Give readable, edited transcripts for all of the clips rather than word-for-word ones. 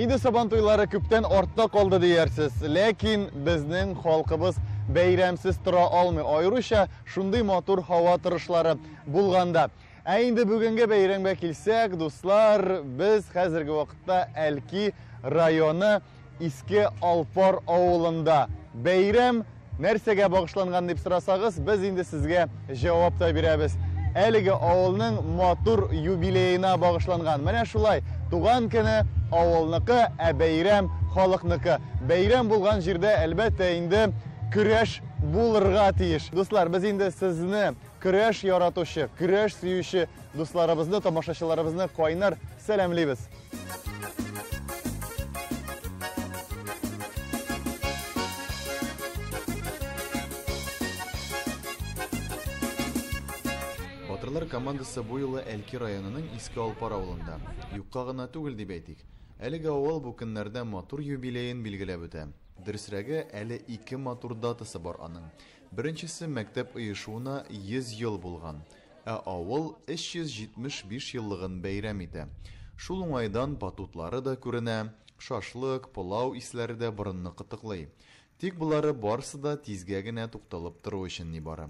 Инде Сабан туйлары күптән артта калды диярсез, ләкин безнең халкыбыз бәйрәмсез тора алмый, аеруча шундый матур һава торышлары булганда. Ә инде бүгенге бәйрәмгә килсәк, дуслар, без хәзерге вакытта Әлки районы Иске Алпар авылында. Бәйрәм нәрсәгә багышланган дип сорасагыз, без инде сезгә җавап та бирәбез. Әлеге авылның матур юбилеена багышланган. Менә шулай, туган көне авылныкы, ә бәйрәм халыкныкы. Бәйрәм булган җирдә, әлбәттә инде, көрәш булырга тиеш. Дуслар, без инде сезне көрәш яратучы, көрәш сөюче дусларыбызны, тамашачыларыбызны кайнар сәламлибез. Батырлар командасы бу юлы Әлки районының Иске Алпар авылында. Юкка гына түгел дип әйтик. Әлеге авыл бу көннәрдә матур юбилеен билгеләп үтә. Дөресрәге, әле ике матур датасы бар аның. Беренчесе мәктәп оешуына 100 ел булган. Ә авыл 375 еллыгын бәйрәм итә. Шул уңайдан батутлары да күренә, шашлык, пылау исләре дә борынны кытыклый. Тик болары барсы да тизгә генә тукталып тору өчен нибары.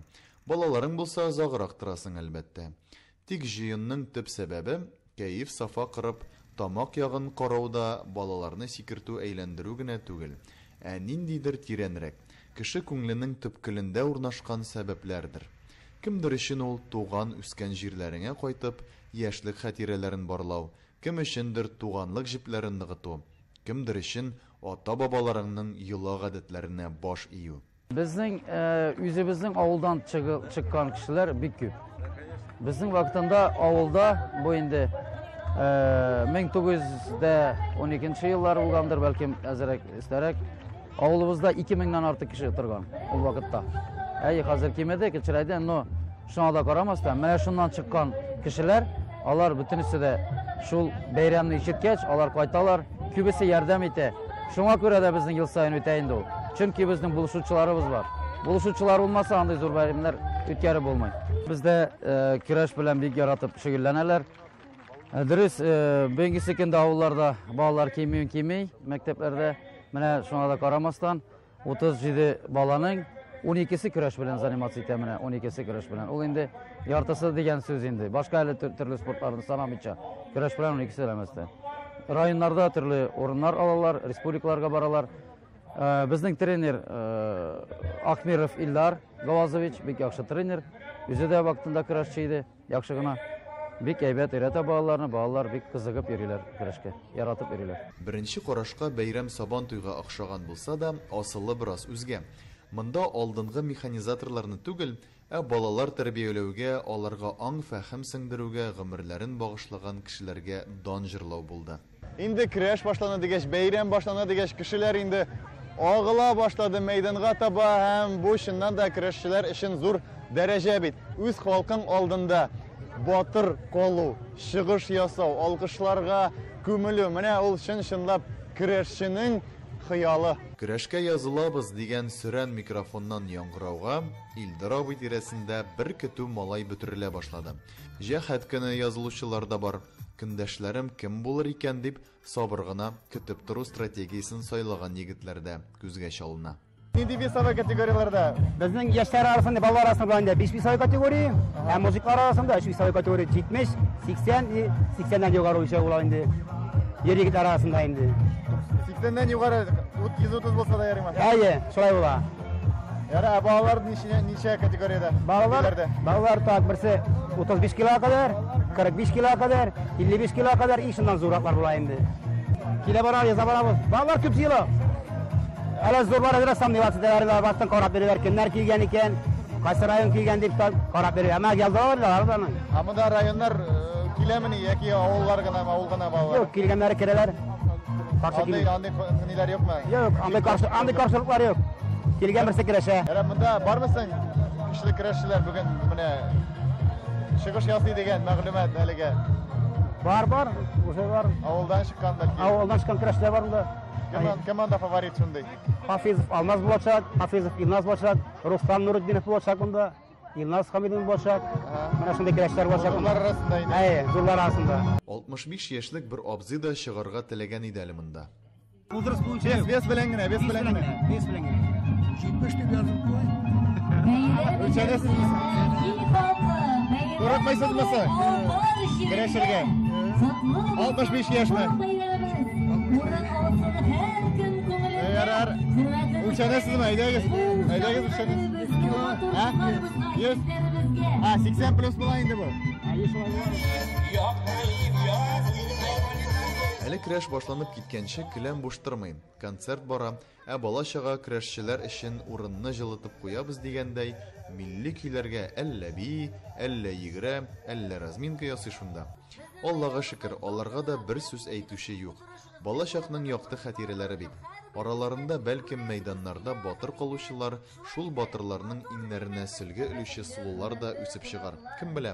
Балаларың булса, озаграк торасың, әлбәттә. Тик җыенның төп сәбәбе, кәеф-сафа корып, тамак ягын карау да, балаларны сикертү-әйләндерү генә түгел, ә ниндидер тирәнрәк, кеше күңеленең төпкелендә урнашкан сәбәпләрдер. Кемдер өчен ул туган-үскән җирләреңә кайтып, яшьлек хатирәләрен барлау, кем өчендер туганлык җепләрен ныгыту, кемдер өчен ата-бабаларыңның йола-гадәтләренә баш ию. Безнең үзебезнең авылдан чыккан кешеләр бик күп. Безнең вакытында авылда бу инде 1912 еллар булгандыр, бәлкем әзерәк өстәрәк. Авылыбызда 2000-нән артык кеше торган ул вакытта. Әйе, хәзер кимеде, кечерәйде, но шуңа да карамастан, менә шуннан чыккан кешеләр, алар бөтенесе дә шул бәйрәмне ишеткәч, алар кайталар, күбесе ярдәм итә. Шуңа күрә дә безнең ел саен үтә инде ул. Чөнки безнең булышучыларыбыз бар. Булышучылар булмаса, андый зур бәйрәмнәр үткәреп булмый. Бездә көрәш белән бик яратып шөгыльләнәләр. Дөрес, бүгенгесе көндә авылларда балалар кими кими, мәктәпләрдә. Менә шуңа да карамастан, 37 баланың 12-се көрәш белән заниматься итә, менә 12-се көрәш белән. Ул инде яртысы дигән сүз инде. Башка әле төрле спортларны санамыйча, көрәш белән 12-се ләмәстә. Районнарда төрле урыннар алалар, республикаларга баралар. Безнең тренер Ахмиров Илдар Гавазович, бик яхшы тренер. Үзе дә вакытында көрәшче иде. Яхшы гына, бик әйбәт өйрәтә балаларны, балалар бик кызыгып йөриләр көрәшкә, яратып йөриләр. Беренче карашка бәйрәм Сабантуйга охшаган булса да, асылы бераз үзгә. Монда алдынгы механизаторларны түгел, ә балалар тәрбияләүгә, аларга аң-фәһем сеңдерүгә гомерләрен багышлаган кешеләргә дан җырлау булды. Инде көрәш башлана дигәч, бәйрәм башлана дигәч, кешеләр инде агыла башлады мәйданга таба һәм бу чыннан да көрәшчеләр өчен зур дәрәҗә бит. Үз халкың алдында батыр калу, чыгыш ясау, алкышларга күмелү, менә ул чын-чынлап көрәшченең хыялы. Көрәшкә язылабыз дигән сөрән микрофоннан яңгырауга, Илдар абый тирәсендә бер көтү малай бөтерелә башлады. Җәһәт кенә язылучылар да бар. Көндәшләрем кем булыр икән дип, сабыр гына көтеп тору стратегиясен сайлаган егетләр дә күзгә чалына. Нинди весовой категорияләрдә? Безнең яшьләр арасында, балалар арасында була инде 5 весовой категория, ә мужиклар арасында 3 весовой категория 70, 80 и 80-нән югары үлчәү була инде. Ир егетләр арасында инде. 80-нән югары, 130 булса да ярыймы? Әйе, шулай була. Яра, ә балалар ничә, ничә категориядә? Балалар, балалар так, берсе 35 килога кадәр, 45 килога кадәр, 55 килога кадәр, и шуннан зурраклар була инде. Килә бара, яза барабыз. Балалар күп җыела. Әле зурлар әзрәк сомневаться итәләр, баштан карап йөриләр, кемнәр килгән икән, кайсы район килгән дип карап йөри. Әмма ялдыралар алар да. Ә монда районнар киләмени яки авыллар гына, авыл гына балалар? Юк, килгәннәре керәләр. Каршы андый, андый ниләр юкмы? Юк, андый каршы, андый каршылыклар юк. Килгән берсе көрәшә. Әнә монда бармы соң көчле көрәшчеләр бүген менә чыгыш ясый дигән мәгълүмат әлегә? Бар, бар, уже бар. Авылдан чыккан бәлки. Авылдан чыккан көрәшчеләр бар монда. Кем, кем анда фаворит шундый? Хафизов Алмаз булачак, Хафизов Илназ булачак, Руслан Нурутдинов булачак монда. Илназ Хамидин булачак. Менә шундый көрәшләр булачак. Зурлар арасында инде. Әйе, зурлар арасында. 60 65 яшьлек бер абзый да чыгарга теләгән иде әле монда. Вес, вес белән генә, вес белән генә. Вес белән генә. 70 дип язып куй. Үлчәнәсезме? Курыкмыйсызмы соң? Көрәшергә. 65 яшьме? Ярар. Үлчәнәсезме? Әйдәгез. Әйдәгез үлчәнәсез. Ә? 100. А, 80 плюс була инде бу. Әле көрәш башланып киткәнче келәм буш тормый. Концерт бара, ә бала-чага көрәшчеләр өчен урынны җылытып куябыз дигәндәй, милли көйләргә әллә бии, әллә йөгерә, әллә разминка ясый шунда. Аллага шөкер, аларга да бер сүз әйтүче юк. Балачакның якты хатирәләре бит. Араларында бәлкем мәйданнарда батыр калучылар, шул батырларның иңнәренә сөлге элүче сылулар да үсеп чыгар. Кем белә?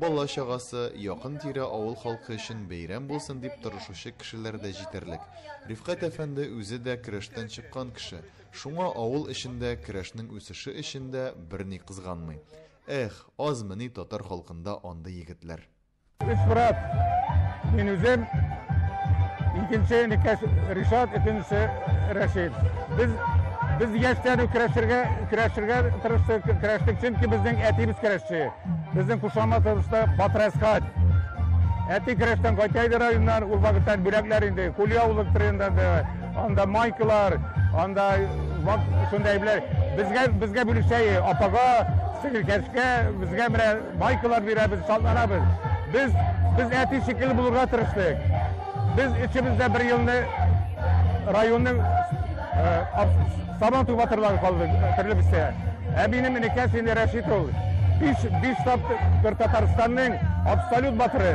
Бала чагасы, якын-тирә авыл халкы өчен бәйрәм булсын дип тырышучы кешеләр дә җитәрлек. Рифкать әфәнде үзе дә көрәштән чыккан кеше. Шуңа авыл эчендә көрәшнең үсеше өчен дә берни кызганмый. Эх, азмыни татар халкында андый егетләр. Өч брат, мин үзем, икенче энекәш Ришат, өченчесе Рәшит. Без без яшьтән үк көрәшергә көрәшергә тырыштык, көрәштек, чөнки безнең әтиебез көрәшче. Безнең кушаматыбыз да Батыр Әсхәт. Әти көрәштән кайта иде районнан, ул вакыттан бүләкләр инде, кулъяулык тренда, анда майкалар, анда вак шундай әйберләр. Безгә безгә бүлешә апага, сеңелкәшкә, безгә менә майкалар бирәбез, шатланабыз. Без без әти шикелле булырга тырыштык. Без өчебез дә бер елны районның Сабантуй батырлары калдык төрлебездә. Ә минем энекәш инде Рәшит ул. Биш тапкыр Татарстанның абсолют батыры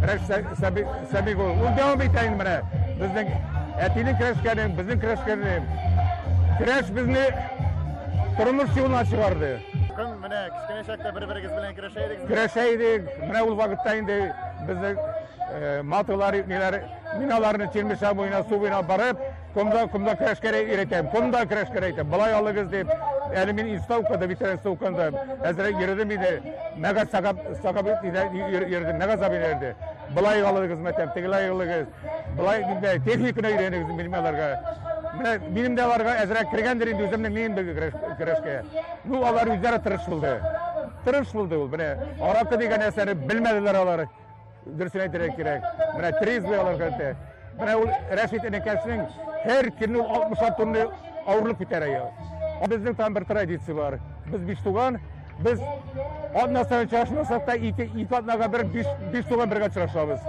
Рәшит Сәбик ул. Ул дәвам итә инде менә. Безнең әтинең көрәшкәнен, безнең көрәшкәнен. Көрәш безне тормыш юлына чыгарды. Кем менә кечкенә чакта бер-берегез белән көрәшә идегез? Көрәшә идек. Менә ул вакытта инде безнең матылар, ниләр, мин аларны Чирмешән буена, су буена барып, комда комда көрәшкә өйрәтәм, комда көрәшкә өйрәтәм. Болай алыгыз дип. Әле мин институтта укыдым, ветеринарда укыдым. Әзрәк йөрдем инде. Мәгаз сагап сагап йөрдем, Мәгаз абый йөрде. Болай алыгыз мәтәм, тегеләй алыгыз. Болай инде техниканы өйрәнегез минем аларга. Менә минем дә аларга әзрәк кергәндер инде үземнең мин көрәшкә. Ну, алар үзләре тырыш булды. Тырыш булды ул. Менә аракы дигән нәрсәне белмәделәр алар. Дөресен әйтергә кирәк. Менә трезвый алар хәтта. Менә ул Рәшит энекәшнең һәр көнне ул 60 тонна авырлык күтәрә. Безнең там бер традиция бар. Без биш туган, без атна саен очрашмасак та ике ике атнага бер биш туган бергә очрашабыз.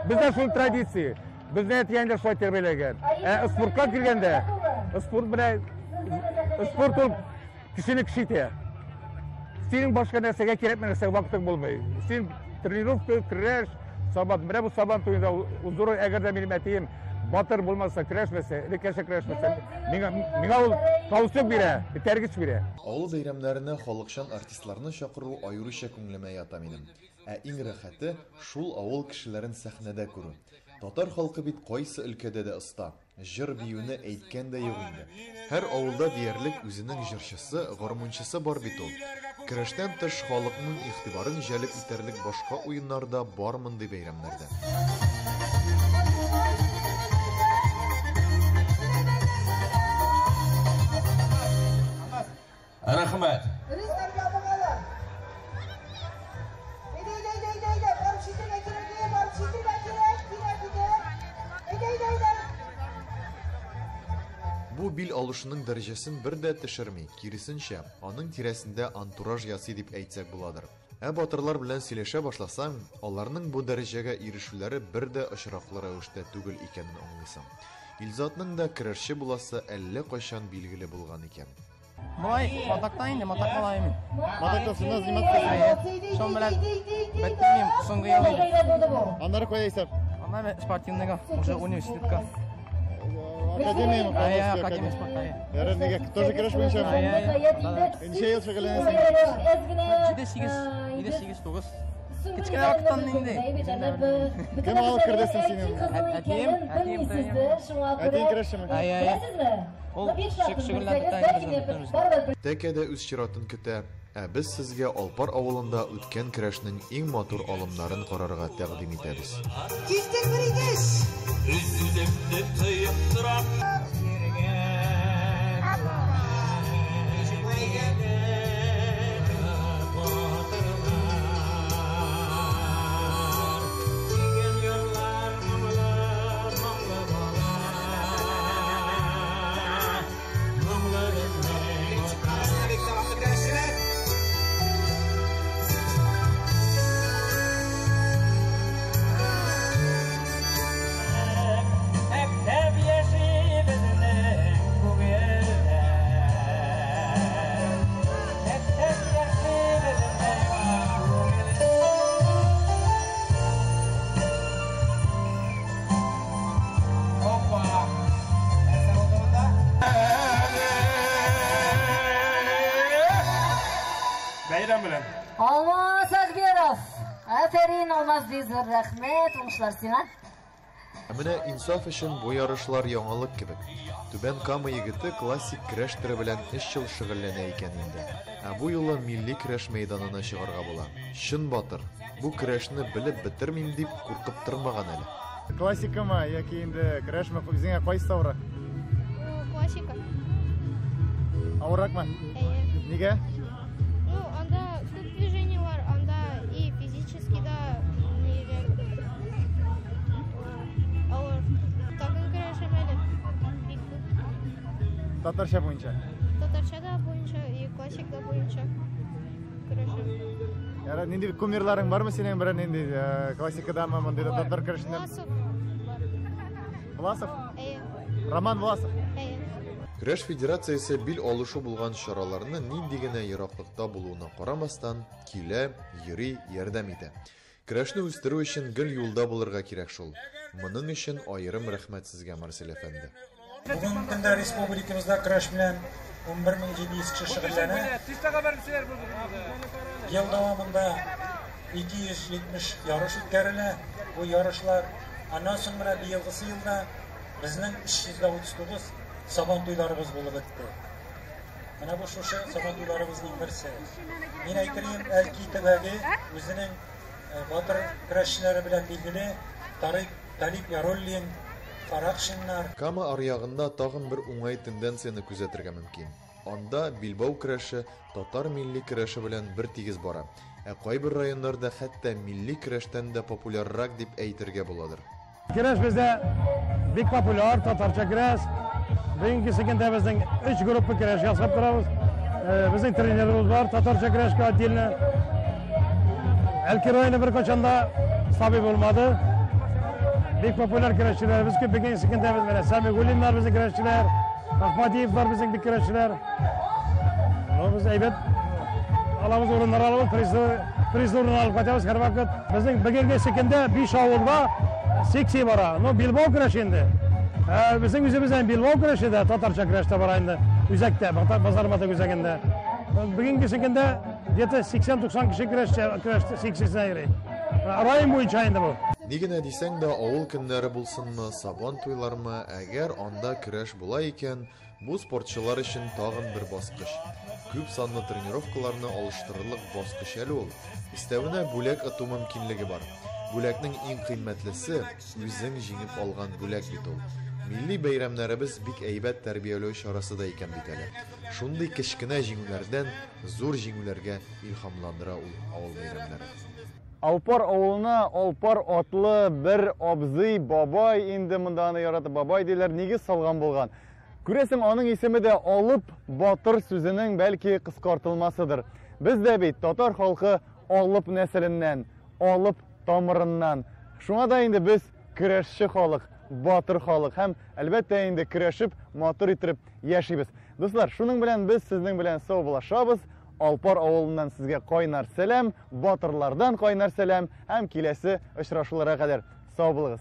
Бездә шул традиция. Безне әтиәниләр шулай тәрбияләгән. Ә спортка килгәндә, спорт белән спорт ул кешене кеше итә. Синең башка нәрсәгә кирәкмәгән нәрсәгә вакытың булмый. Син тренировка, көрәш, сабан. Менә бу сабан туенда уздыру, әгәр дә минем әтием батыр булмаса, көрәшмәсә, элеккечә көрәшмәсә, миңа миңа ул толчок бирә, этәргеч бирә. Авыл бәйрәмнәренә халыкчан артистларны чакыру аеруча күңелемә ята минем. Ә иң рәхәте, шул авыл кешеләрен сәхнәдә күрү. Татар халкы бит кайсы өлкәдә дә оста. Җыр-биюне әйткән дә юк инде. Һәр авылда диярлек үзенең җырчысы, гармунчысы бар бит ул. Көрәштән тыш халыкның игътибарын җәлеп итәрлек башка уеннар да бар мондый бәйрәмнәрдә. Рәхмәт. Бу бил алышуның дәрәҗәсен бер дә төшерми, киресенчә, аның тирәсендә антураж ясый дип әйтсәк буладыр. Ә батырлар белән сөйләшә башласаң, аларның бу дәрәҗәгә ирешүләре бер дә очраклы рәвештә түгел икәнен аңлыйсың. Илзатның да көрәшче буласы әллә кайчан билгеле булган икән. Болай матакта инде, матак малае мин. Матакта шуннан заниматься. Әйе. Шул белән беттем мин соңгы ел иде. Аннары кая исәп? Аннары спортивныйга, уже университетка. Академия Әйе, академия спорта. Ярар, нигә? Тоже көрәш буенчамы? Әйе. Ничә ел шөгыльләнәсең? 7 8, 7 8 9. Кечкенә вакыттан инде. Кем алып керде соң сине? Әтием, әтием тренер. Әтиең көрәшчеме? Әйе, әйе. Ул шөгыльләнде та инде безне бөтенебез. Тәкә дә үз чиратын көтә. Ә без сезгә Алпар авылында үткән көрәшнең иң матур алымнарын карарга тәкъдим итәбез. Кистек бер игеш. Үз-үземне тыеп торам. Мәктәп яши безнең күңелдә. Мәктәп яши безнең күңелдә. Опа! Нәрсә булды монда? Бәйрәм белән. Алмаз Акберов! Афәрин, Алмаз, бик зур рәхмәт, уңышлар сиңа. Ә менә Инсаф өчен бу ярышлар яңалык кебек. Түбән Кама егете классик көрәш төре белән өч ел шөгыльләнә икән инде. Ә бу юлы милли көрәш мәйданына чыгарга була. Чын батыр. Бу көрәшне белеп бетермим дип куркып тормаган әле. Классикамы яки инде көрәшме, үзеңә кайсы авыррак? Классика. Авырракмы? Әйе. Нигә? Ну, анда күп движениелар, анда и физически да нирәк авыр. Тагын көрәшәм әле. Бик күп. Татарча буенча. Татарча да буенча, и классик да буенча көрәшәм. Ярар, нинди кумирларың бармы синең берәр нинди классикадамы, мондый да татар көрәшендә? Власов бар. Власов? Әйе. Роман Власов. Әйе. Көрәш федерациясе бил алышу булган чараларны нинди генә ераклыкта булуына карамастан, килә, йөри, ярдәм итә. Көрәшне үстерү өчен гел юлда булырга кирәк шул. Моның өчен аерым рәхмәт сезгә, Марсель әфәнде. Бүгенге көндә республикабызда көрәш белән 11700 кеше шөгыльләнә. Ел дәвамында 270 ярыш үткәрелә. Бу ярышлар аннан соң менә быелгысы елда безнең 339 Сабан туйларыбыз булып үтте. Менә бу шушы Сабан туйларыбызның берсе. Мин әйтер идем, Әлки төбәге үзенең батыр көрәшчеләре белән билгеле Тарик Талип Яруллин, Фаракшиннар. Кама аръягында тагын бер уңай тенденцияне күзәтергә мөмкин. Анда билбау көрәше татар милли көрәше белән бер тигез бара. Ә кайбер районнарда хәтта милли көрәштән дә популяррак дип әйтергә буладыр. Көрәш бездә бик популяр, татарча көрәш. Бүгенге көндә безнең 3 группа көрәш ясап торабыз. Безнең тренерыбыз бар, татарча көрәшкә отдельно. Әлки районы бер кайчан да сабый булмады. Бик популяр көрәшчеләребез күп. Бүгенге көндә без менә Сәмигуллиннар безнең көрәшчеләр, Ахмадиевлар безнең бик көрәшчеләр. Ну, без әйбәт алабыз, урыннар алабыз, призлы урын алып кайтабыз һәрвакыт. Безнең бүгенге көндә 5 авылда секция бара. Ну, билбау көрәше инде. Безнең үзебездән билбау көрәше дә, татарча көрәш тә бара инде. Үзәктә, Базар Матак үзәгендә. Бүгенге көндә где-то 80-90 кеше көрәш секциясенә йөри. Район буенча инде бу. Ни генә дисәң дә, авыл көннәре булсынмы, сабан туйлармы, әгәр анда көрәш була икән, бу спортчылар өчен тагын бер баскыч. Күп санлы тренировкаларны алыштырырлык баскыч әле ул. Өстәвенә бүләк оту мөмкинлеге бар. Бүләкнең иң кыйммәтлесе үзең җиңеп алган бүләк бит ул. Милли бәйрәмнәребез бик әйбәт тәрбияләү чарасы да икән бит әле. Шундый кечкенә җиңүләрдән зур җиңүләргә илһамландыра ул авыл бәйрәмнәре. Алпар авылына Алпар атлы бер абзый, бабай, инде монда аны яратып бабай диләр, нигез салган булган. Күрәсең, аның исеме дә Алып батыр сүзенең бәлки кыскартылмасыдыр. Без дә бит татар халкы Алып нәселеннән, Алып тамырыннан. Шуңа да инде без көрәшче халык, батыр халык һәм әлбәттә инде көрәшеп, матур итеп яшибез. Дуслар, шуның белән без сезнең белән саубуллашабыз. Алпар авылыннан сезгә кайнар сәлам, батырлардан кайнар сәлам һәм киләсе очрашуларга кадәр сау булыгыз.